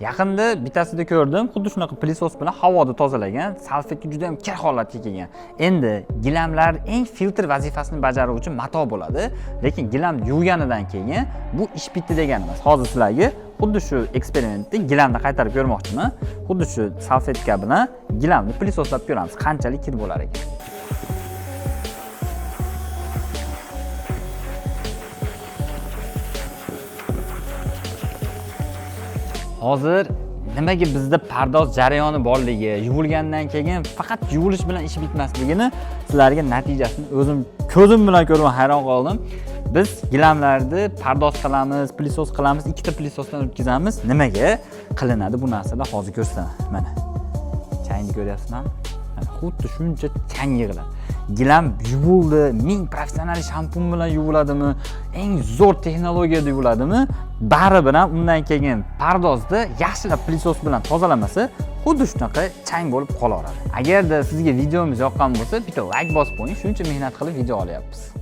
Yaqinda bittasida ko'rdim, xuddi shunaqa пылесос bilan havoda tozalagan, salfetka juda ham kir holatga kelgan. Endi gilamlar eng filtr vazifasini bajaruvchi mato bo'ladi, lekin gilam yuvganidan keyin bu ish bitdi degani emas. Hozir sizlarga xuddi shu eksperimentni gilamda qaytarib ko'rmoqchiman. Xuddi shu salfetka bilan gilamni пылесос lab ko'ramiz, qanchalik kir bo'lar ekan. Hozir nimaga bizda pardoz jarayoni borligi, yuvilgandan keyin faqat yuvilish bilan ish bitmasligini sizlarga natijasini o'zim ko'zim bilan ko'rib hayron qoldim. Biz gilamlarni pardoz qilamiz, пылесос qilamiz, ikkita пылесос dan o'tkazamiz. Nimaga qilinadi bu narsalar, hozir ko'rsataman. Mana, changni ko'ryapsizlarmi? Mana, xuddi shuncha chang yig'iladi. Gilam yuvildi, ming professional shampun bilan yuviladimi, eng zo'r texnologiyada yuviladimi, baribir ham undan keyin pardozda yaxshilab пылесос bilan tozalamasa, xuddi shunaqa chang bo'lib qolaveradi. Agarda sizga videomiz yoqqan bo'lsa, bitta layk bosib qo'ying, shuncha mehnat qilib video olyapmiz.